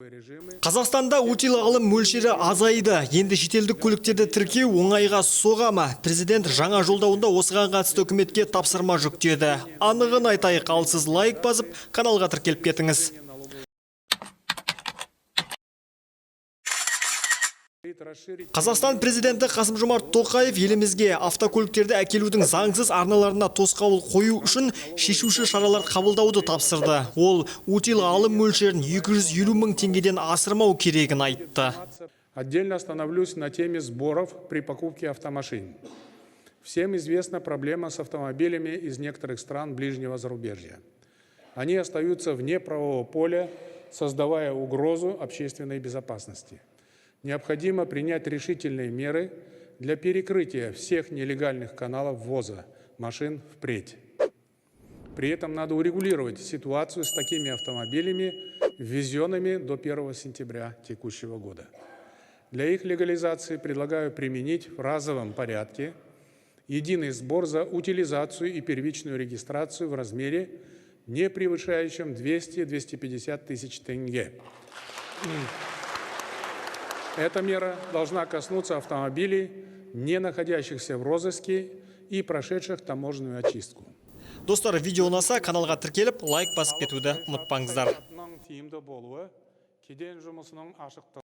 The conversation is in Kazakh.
Режимы. Қазақстанда утиль алым мөлшері азайды. Енді шетелдік көліктерді тіркеу оңайға соға ма? Президент жаңа жолдауында осыған қатысты үкіметке тапсырма жүктеді. Анығын айтайық, ал сіз лайк басып, каналға тіркеліп кетіңіз. Расширить Қазақстан президенті Қасым-Жомарт Тоқаев елімізге автокөліктерді әкелудің заңсыз арналарына тосқауыл қою үшін шешуші шаралар қабылдауды тапсырды. Ол утил алым мөлшерін 250 мың теңгеден асырмау керегін айтты. Отдельно остановлюсь на теме сборов при покупке автомашин. Всем известна проблема с автомобилями из некоторых стран ближнего зарубежья. Они остаются вне правового поля, создавая угрозу общественной безопасности. Необходимо принять решительные меры для перекрытия всех нелегальных каналов ввоза машин впредь. При этом надо урегулировать ситуацию с такими автомобилями, ввезенными до 1 сентября текущего года. Для их легализации предлагаю применить в разовом порядке единый сбор за утилизацию и первичную регистрацию в размере, не превышающем 200-250 тысяч тенге. Эта мера должна коснуться автомобилей, не находящихся в розыске и прошедших таможенную очистку. Достар, видео ұнаса, каналға тіркеліп, лайк басып кетуді ұмытпаңыздар. Тиімді болуы кеден жұмысының ашықтығы.